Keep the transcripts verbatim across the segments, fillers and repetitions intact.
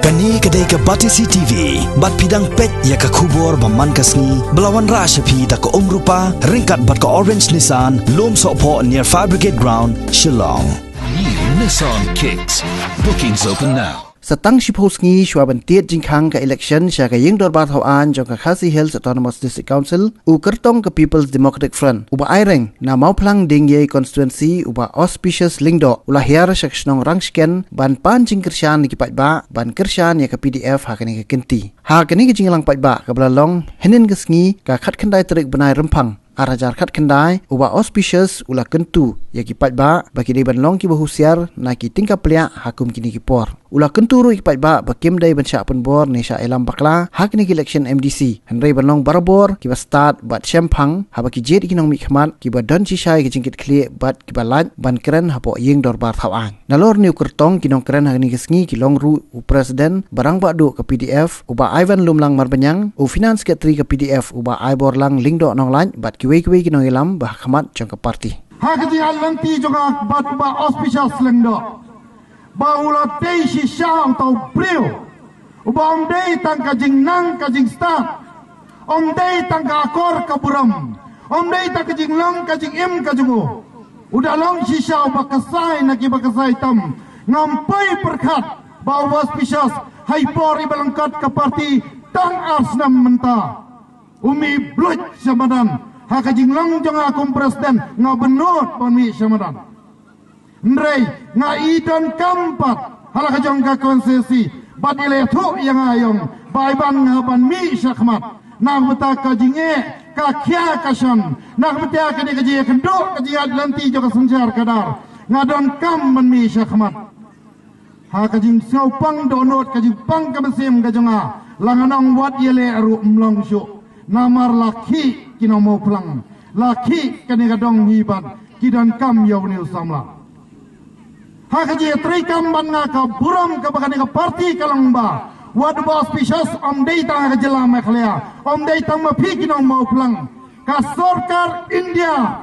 Kane ka dei ka Batesi T V, bad phi dang peit ïa ka khubor ba man ka sngi, ba la wanrah sha phi da ka Umrupa, ryngkat bad ka Orange Nissan, Lumsohphoh near Fire Brigade Ground, Shillong. New Nissan Kicks. Bookings open now. Sa tang shiphew sngi shuwa ban tied jingkhang ka election sha ka Ïing Dorbar Thaw Aiñ jong ka Khasi Hills Autonomous District Council, u kyrtong ka People's Democratic Front, u ba aireng na Mawphlang Diengiei Constituency, u Bah Auspicious Lyngdoh, u la hiar sha ka shnong Rangshken ban pan jingkyrshan na ki paidbah ban kyrshan ïa ka P D F ha kane ka kynti. Ha kane ka jingïalang paidbah kaba la long hynnin ka sngi, ka khatkhyndai tarik bnai Rymphang, ar hajar khatkhyndai, u Bah Auspicious u la kyntu ïa ki paidbah ba ki dei ban long kiba husiar na ki tyngka pliah ha kum kine ki por. U la kyntu ruh ïa ki paidbah ba kim dei ban shah pynbor ne shah ïalam bakla ha kine ki election M D C, hynrei ban long barabor kiba stad bad shemphang, haba ki jied ïa ki nongmihkhmat kiba don shisha ïa ki jingkitkhlieh bad kiba lait ban kren hapoh Ïing Dorbar Thaw Aiñ. Nalor une u kyrtong, ki nongkren ha kane ka sngi ki long ruh u President ba rangbah duh ka P D F, u Bah Ivan Lumlang Marbaniang, u Finance Secretary ka P D F, u Bah Aiborlang Lyngdoh Nonglait, bad kiwei kiwei ki nongïalam ba ha khmat jong ka party. Ha ka jingïaid lynti jong nga bad u Bah Auspicious Lyngdoh, ba u la dei shisha uta u briew uba ym dei tang ka jingnang ka jingstad, ym dei tang ka akor ka burom, ym dei tang ka jinglong ka jingim ka jong u. U da long shisha uba ksai na kiba ksai tam. Ngam poi pyrkhat ba u Bah Auspicious ha i por iba lyngkot ka party tang ar snem mynta, u mih bluit sha madan. Ha ka jinglong jong nga kum President, nga bynnud ban mih sha madan. Hynrei nga i donkam pat ha la ka jong ka konstituensi, bad i la ïathuh ïa nga, ïong ba ai ban nga ban mih sha khmat, na ka bynta ka jingeh ka khia ka shon, na ka bynta kane ka jingïakynduh ka jingïaid lynti jong ka synshar khadar. Nga donkam ban mih sha khmat. Ha ka jingsngewpang dohnud, ka jingpang ka mynsiem ka jong nga, la nga ong wat ïaleh ruh ym long shuh. Namar la khih ki nong Mawphlang, la khih kane ka dong hi bad ki donkam ïa une u samla. Ha ka jingïatreikam bad nga, ka burom kaba kane ka party ka long ba wat u Bah Auspicious ym dei tang ha ka jylla Meghalaya, ym dei tang ma phi ki nong Mawphlang. Ka sorkar India,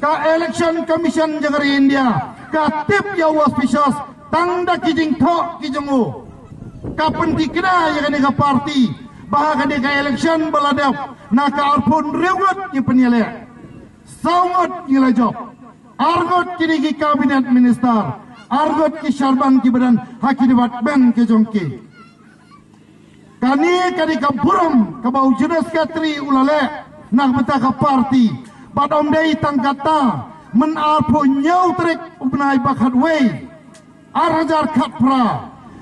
ka Election Commission jong ka ri India, ka tip ïa u Bah Auspicious tang da ki jingthoh ki jong u. Ka pynthikna ïa kane ka party ba ha kane ka election ba la dep, na ka arphew hynriew ngut ngi pynïaleh, saw ngut ngi la jop, ar ngut ki dei ki cabinet minister, ar ngut ki sherman kiba don ha ki department ki jong ki. Kane ka dei ka burom kaba u General Secretary u la leh na ka bynta ka party. Bad ym dei tang kata, mynta arphew hynñiew tarik u bnai ba khatwei, ar hajar khatphra,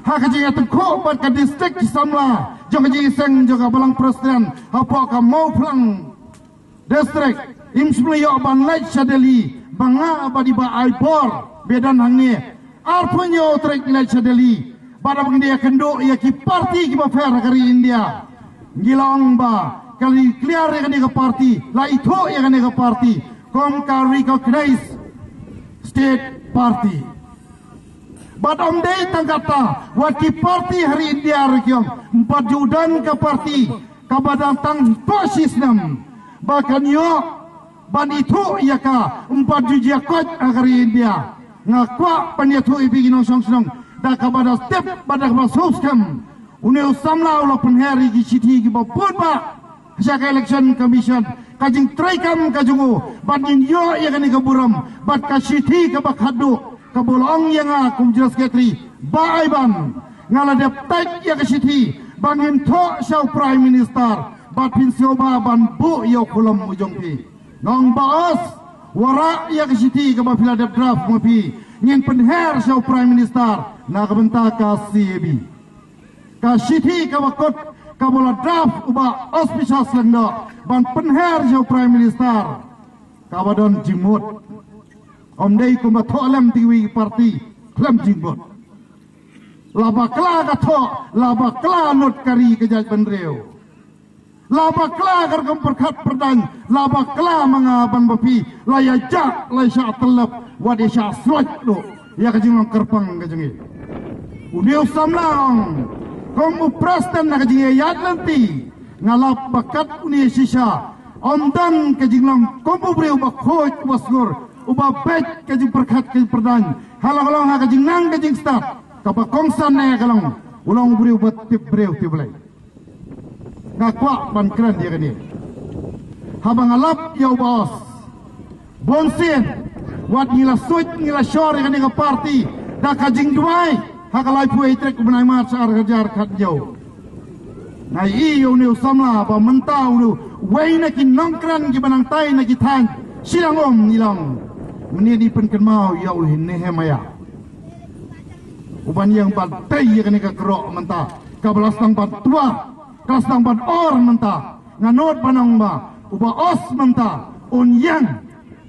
ha ka jingïatyngkhuh bad ka district ki samla jong ka jingïaseng jong ka Balang President hapoh ka Mawphlang District, im shym la ïoh ban leit sha Delhi, ba nga bad i Bah Aibor ba don hangne, arphew hynñiew tarik leit sha Delhi, bad haba ngi ïakynduh ïa ki party kiba pher ha ka ri India, ngi la ong ba ka la declare ïa kane ka party, la ithuh ïa kane ka party kum ka recognized state party. Bad ym dei tang kata, wat ki party ha ri India ruh ki ong, ym pat ju don ka party kaba dang tang hapoh shisnem ba kan ïoh ban ithuh ïa ka, ym pat ju jia koit ha ka ri India. Nga kwah ban ïathuh ïa phi ki nongshong shnong, da kaba da tip bad da kaba sngewskhem, une u samla u la pynher ïa ki shithi kiba bun bah sha ka Election Commission, ka jingtreikam ka jong u, bad ngin ïoh ïa kane ka burom, bad ka shithi kaba khadduh kaba u la ong ïa nga kum General Secretary, Bah Aiban, nga la dep type ïa ka shithi ba ngin thoh sha u Prime Minister, bad phin sngewbha ban buh ïa u khulom u jong phi. Nga ong, Bah Aus, wanrah ïa ka shithi kaba phi la dep draft ma phi, ngin pynher sha u Prime Minister na ka bynta ka C A B. Ka shithi kaba kut kaba la draft u Bah Auspicious Lyngdoh ban pynher sha u Prime Minister, kaba don jingmut. Ym dei kumba thoh lem da kiwei ki party khlem jingmut. La bakla ka thoh, la bakla lut ka ri ka jaitbynriew. La bakla ka rukom pyrkhat pyrdaiñ, la bakla ma nga bad ma phi, la ïa jah, la ïa shah tyllep, wat ïa shah snoh duh ïa ka jinglong kyrpang ka jong ngi. Une u samla ong, kum u President na ka jingïaid lynti, nga lap ba kat une shisha ym don ka jinglong kum u briew uba khuid uba sngur, uba beit ka jingpyrkhat ka jingpyrdaiñ ha la ka long ha ka jingnang ka jingstad. Kaba kongsan ne ka long, U long u briew ba tip briew tip Blei. Nga kwah ban kren ïa kane. Haba nga lap ïa u Bah Os, bun sien wat ngi la suit ngi la shor ïa kane ka party da ka jingduwai ha ka laiphew tarik u bnai March ar hajar khathynñiew. Nga ïohi ïa une u samla ba mynta une uwei na ki nongkren kiba nang tai na ki thaiñ shiliang um, ngi long. Mynne ngi pynkynmaw ïa u Nehemiah. U ban ïeng ban tei ïa kane ka kyrhoh mynta kaba la sdang ban twa, ka la sdang ban or mynta. Nga nud ban ong ba u Bah Os mynta un ïeng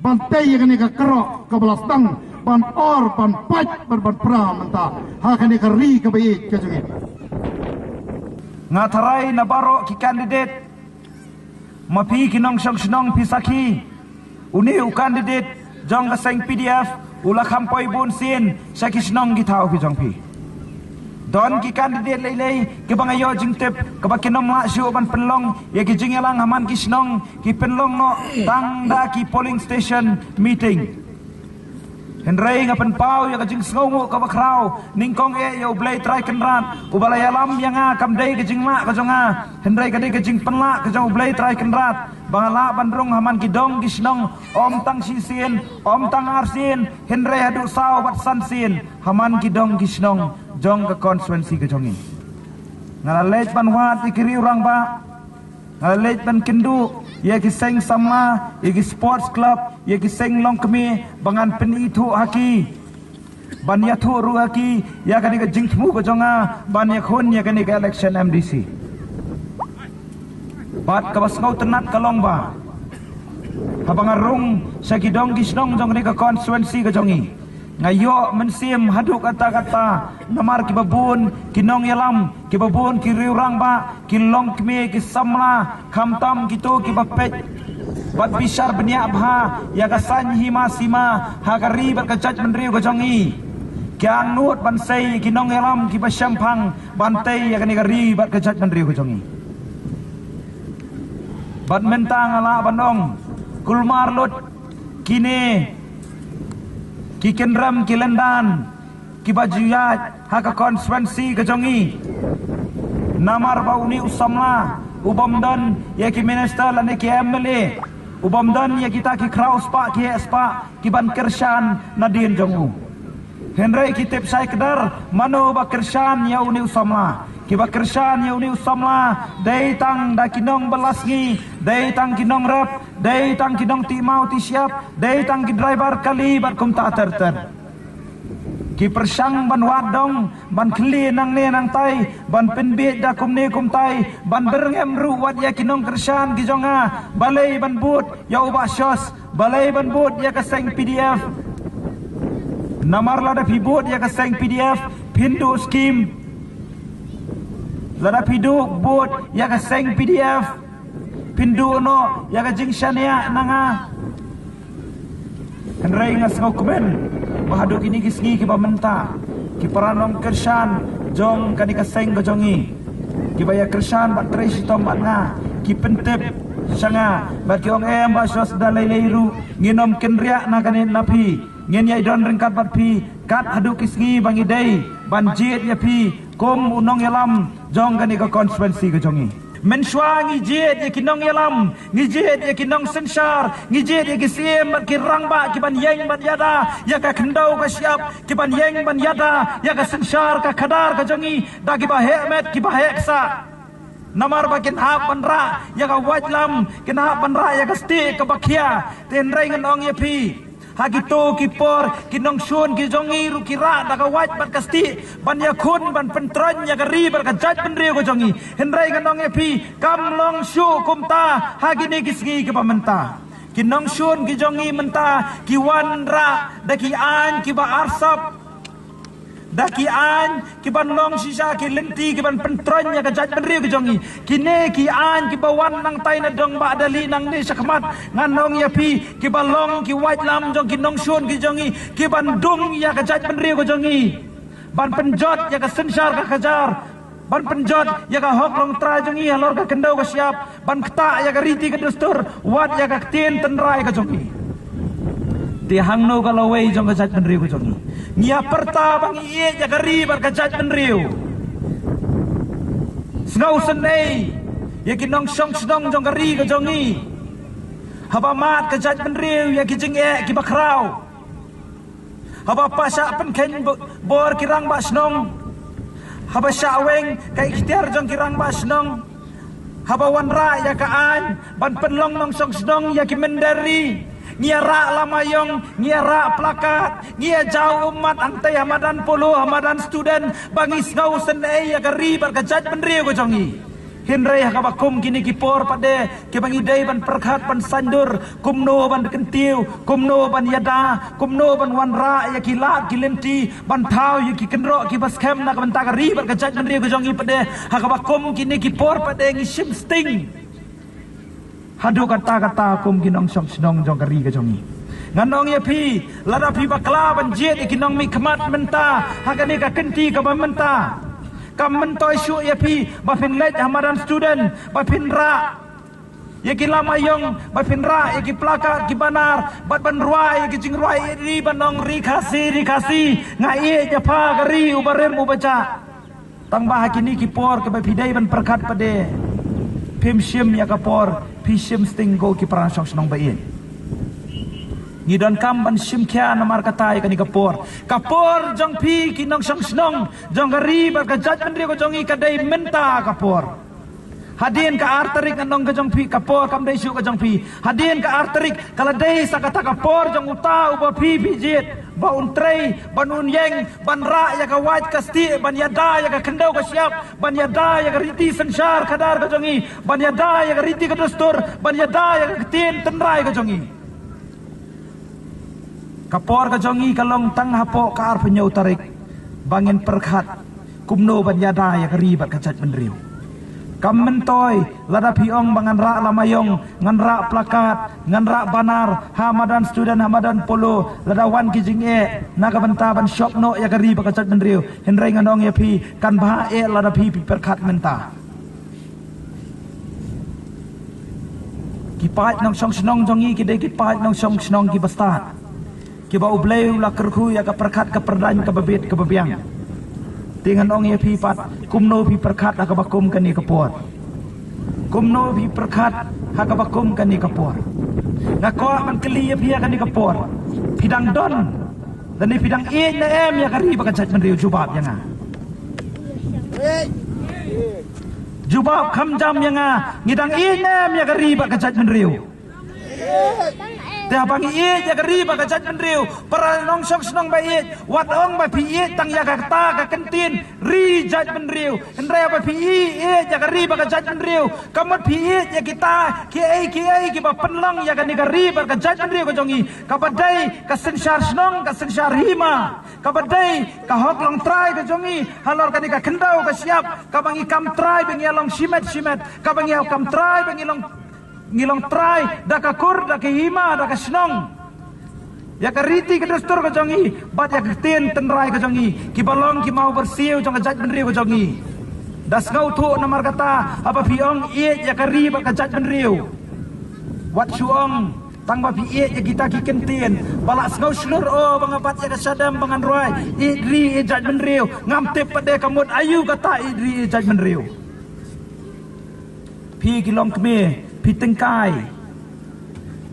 ban tei ïa kane ka kyrhoh kaba la sdang ban or ban pait ban ban pra mynta ha kane ka ri kaba ïeit ka jong ngi. Nga tharai na baroh ki candidate, ma phi ki nongshong shnong phi sakhi, une u candidate jong ka seng P D F u la kham poi bun sien sha ki shnong ki thaw ki jong phi. Don ki candidate lei lei kiba nga ïoh jingtip kaba kin ym lah shuh ban pynlong ïa ki jingïalang ha man ki shnong, ki pynlong noh tang da ki polling station meeting. Hynrei nga pynpaw ïa ka jingsngewnguh kaba khraw nyngkong eh ïa U Blei Trai Kynrad uba la ïalam ïa nga, kam dei ka jinglah ka jong nga hynrei ka dei ka jingpynlah ka jong U Blei Trai Kynrad ba nga lah ban rung ha man ki dong ki shnong, ym tang shisien, ym tang arsien, hynrei haduh saw bad san sien ha man ki dong ki shnong jong ka constituency ka jong ngi. Nga la leit ban wad ïa ki riew rangbah, nga la leit ban kynduh ïa ki seng samla, ïa ki sports club, ïa ki seng longkmie ba ngan pynithuh ha ki, ban ïathuh ruh ha ki ïa kane ka jingthmu ka jong nga ban ïakhun ïa kane ka election M D C. Bad kaba sngewtynnat ka long ba haba nga rung sha ki dong ki shnong jong kane ka constituency ka jong ngi, nga ïoh mynsiem haduh katta katta namar kiba bun ki nongïalam, kiba bun ki riew rangbah, ki longkmie, ki samla, khamtam kito kiba peit bad bishar bniah bha ïa ka saiñ hima sima ha ka ri bad ka jaitbynriew ka jong ngi, ki angnud ban sei ïa ki nongïalam kiba shemphang ban tei ïa kane ka ri bad ka jaitbynriew ka jong ngi. Bad mynta nga lah ban ong, kulmar lut kine ki kynrem ki lyndan kiba ju ïaid ha ka constituency ka jong ngi. Namar ba une u samla u bym don ïa ki minister lane ki M L A, u bym don ïa kita ki khraw spah ki heh spah ki ban kyrshan nadien jong u. Hynrei ki tip shai kdar mano ba kyrshan ïa une u samla. Kiba kyrshan ïa une u samla dei tang da ki nongbylla sngi, dei tang ki nongrep, dei tang ki nongtih maw tih shyiap, dei tang ki driver kali bad kumta ter ter. Ki pyrshang ban wad dong, ban khlieh nangne nangtai, ban pynbiej da kumne kumtai, ban byrngem ruh wat ïa ki nongkyrshan ki jong nga. Balei ban bud ïa u Bah Shos, balei ban bud ïa ka seng P D F? Namar lada phi bud ïa ka seng P D F phin duh skim. Lada phi duh bud ïa ka seng P D F phin duh noh ïa ka jingshaniah na nga. Hynrei nga sngewkmen ba haduh kine ki sngi kiba mynta, ki para nongkyrshan jong kane ka seng ka jong ngi, kiba ïa kyrshan bad trei shitom bad nga, ki pyntip sha nga bad ki ong, em Bah Shos, da lei lei ruh ngin ym kynriah na kane na phi, ngin ïai don ryngkat bad phi kat haduh ki sngi ba ngi dei ban jied ïa phi kum u nongïalam jong kane ka constituency ka jong ngi. Mynshuwa ngi jied ïa ki nongïalam, ngi jied ïa ki nongsynshar, ngi jied ïa ki syiem bad ki rangbah ki ban ïeng ban ïada ïa ka khyndew ka shyiap, ki ban ïeng ban ïada ïa ka synshar ka khadar ka jong ngi da kiba heh met kiba heh ksah. Namar ba kin hap ban rah ïa ka waitlam, kin hap ban rah ïa ka stieh kaba khia. Te hynrei ngan ong ïa phi, ha kito ki por ki nongshun ki jong ngi ruh ki rah da ka wait bad ka stieh ban ïakhun ban pyntroiñ ïa ka ri bad ka jaitbynriew ka jong ngi. Hynrei ngan ong ïa phi, kam long shuh kumta ha kine ki sngi kiba mynta. Ki nongshun ki jong ngi mynta ki wanrah da ki aiñ kiba arsap, da ki aiñ ki ban long shisha ki lynti ki ban pyntroiñ ïa ka jaitbynriew ka jong ngi. Kine ki aiñ kiba wan nangtai na dong Bah Dali nangne shakhmat, ngan ong ïa phi, kiba long ki waitlam jong ki nongshun ki jong ngi, ki ban dung ïa ka jaitbynriew ka jong ngi, ban pynjot ïa ka synshar ka khadar, ban pynjot ïa ka hok longtrai jong ngi halor ka khyndew ka shyiap, ban ktah ïa ka riti ka dustur, wat ïa ka ktien tynrai ka jong ngi. Te hangno ka lawei jong ka jaitbynriew ka jong ngi? Ngi ïa pyrta ba ngi ïeit ïa ka ri bad ka jaitbynriew. Sngew sngewsih ïa ki nongshong shnong jong ka ri ka jong ngi. Haba mad ka jaitbynriew ïa ki jingeh kiba khraw, haba pyrshah pynkheiñ bor ki rangbah shnong, haba shah weng ka ikhtiar jong ki rangbah shnong, haba wanrah ïa ka aiñ ban pynlong nongshong shnong ïa ki mynder ri. Ngi ïa rah lama ïong, ngi ïa rah plakat, ngi ïa jaw ummat hangtei ha madan polo, ha madan student, ba ngi sngew sngewsih ïa ka ri bad ka jaitbynriew ka jong ngi. Hynrei ha kaba kum kine ki por pat de kiba ngi dei ban pyrkhat, ban sngewthuh kumno ban kyntiew, kumno ban ïada, kumno ban wanrah ïa ki lad ki lynti, ban thaw ïa ki kynroh kiba skhem na ka bynta ka ri bad ka jaitbynriew ka jong ngi pat de. Ha kaba kum kine ki por pat de ngi shim sting haduh katta katta kum ki nongshong shnong jong ka ri ka jong ngi. Ngan ong ïa phi, lada phi bakla ban jied ïa ki nongmihkhmat mynta ha kane ka kynti kaba mynta, kam myntoi shuh ïa phi ba phin leit ha madan student, ba phin rah ïa ki lama ïong, ba phin rah ïa ki plakat, ki banar, bad ban rwai ïa ki jingrwai ri ban ong Ri Khasi, Ri Khasi, nga ïeit ïa pha ka ri uba rim uba jah. Tang ba ha kine ki por kiba phi dei ban pyrkhat pat de, phim shim ïa ka por, phi shim sting ko ki para nongshong shnong ba ïeit. Ngi donkam ban shim khia namar kata ïa kane ka por. Ka por jong phi ki nongshong shnong jong ka ri bad ka jaitbynriew ka jong ngi ka dei mynta ka por. Hadien ka ar tarik, ngan ong ka jong phi, ka por kam dei shuh ka jong phi. Hadien ka ar tarik ka la dei sa kata ka por jong uta uba phi phi jied ba un trei, ban un ïeng, ban rah ïa ka wait ka stieh, ban ïada ïa ka khyndew ka shyiap, ban ïada ïa ka riti synshar khadar ka jong ngi, ban ïada ïa ka riti ka dustur, ban ïada ïa ka ktien tynrai ka jong ngi. Ka por ka jong ngi ka long tang hapoh ka arphew hynñiew tarik ba ngin pyrkhat kumno ban ïada ïa ka ri bad ka jaitbynriew. Kam myntoi lada phi ong ba ngan rah lama ïong, ngan rah plakat, ngan rah banar ha madan student, ha madan polo, lada wan ki jingeh na ka bynta ban shop noh ïa ka ri bad ka jaitbynriew. Hynrei ngan ong ïa phi, kan bha eh lada phi phi pyrkhat mynta. Ki paid nongshong shnong jong ngi ki dei ki paid nongshong shnong kiba stad, kiba U Blei u la kyrkhu ïa ka pyrkhat ka pyrdaiñ kaba bit kaba biang. Te ngan ong ïa phi pat, kumno phi pyrkhat ha kaba kum kane ka por? Kumno phi pyrkhat ha kaba kum kane ka por? Nga kwah ban kylli ïa phi ha kane ka por, phi dang don lane phi dang ïeit ne em ïa ka ri bad ka jaitbynriew? Jubab ïa nga. Jubab kham jam ïa nga, ngi dang ïeit ne em ïa ka ri bad ka jaitbynriew? Te haba ngi ïeit ïa ka ri bad ka jaitbynriew, para nongshong shnong ba ïeit, wat ong ba phi ïeit tang ïa kata ka kyntien ri jaitbynriew. Hynrei haba phi ïeit ïa ka ri bad ka jaitbynriew, ka mut phi ïeit ïa kita kiei kiei kiba pynlong ïa kane ka ri bad ka jaitbynriew ka jong ngi, kaba dei ka synshar shnong, ka synshar hima, kaba dei ka hok long trai ka jong ngi halor kane ka khyndew ka shyiap, kaba ngi kam trai ba ngi long shimet shimet, kaba ngi kam trai ba ngi long, ngi long trai da ka kur, da ka hima, da ka shnong, ïa ka riti ka dustur ka jong ngi bad ïa ka ktien tynrai ka jong ngi, kiba long ki maw byrsiw jong ka jaitbynriew ka jong ngi. Da sngewthuh namar kata, haba phi ong ïeit ïa ka ri bad ka jaitbynriew, wat shu ong tang ba phi ïeit ïa kita ki kyntien ba la sngew shlur, o ba nga bat ïa ka shadem ba ngan rwai ïeit ri ïeit jaitbynriew. Ngam tip pat de ka mut aïu kata ïeit ri ïeit jaitbynriew. Phi ki longkmie, phi tyngkai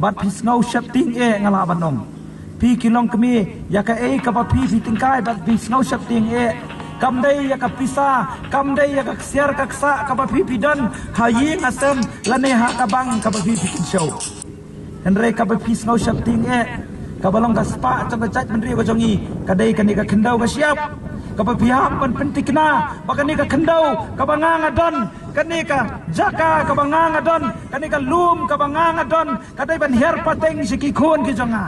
bad phi sngew sheptieng eh, nga lah ban ong. Phi ki longkmie, ïa kaei kaba phi phi tyngkai bad phi sngew sheptieng eh, kam dei ïa ka pisa, kam dei ïa ka ksiar ka ksah kaba phi phi don ha ïing ha sem lane ha ka bank kaba phi phi kynshew. Hynrei kaba phi sngew sheptieng eh, kaba long ka spah jong ka jaitbynriew ka jong ngi, ka dei kane ka khyndew ka shyiap, kaba phi hap ban pynthikna ba kane ka khyndew kaba nga nga don, kane ka jaka kaba nga nga don, kane ka lum kaba nga nga don, ka dei ban hiar pateng sha ki khun ki jong nga.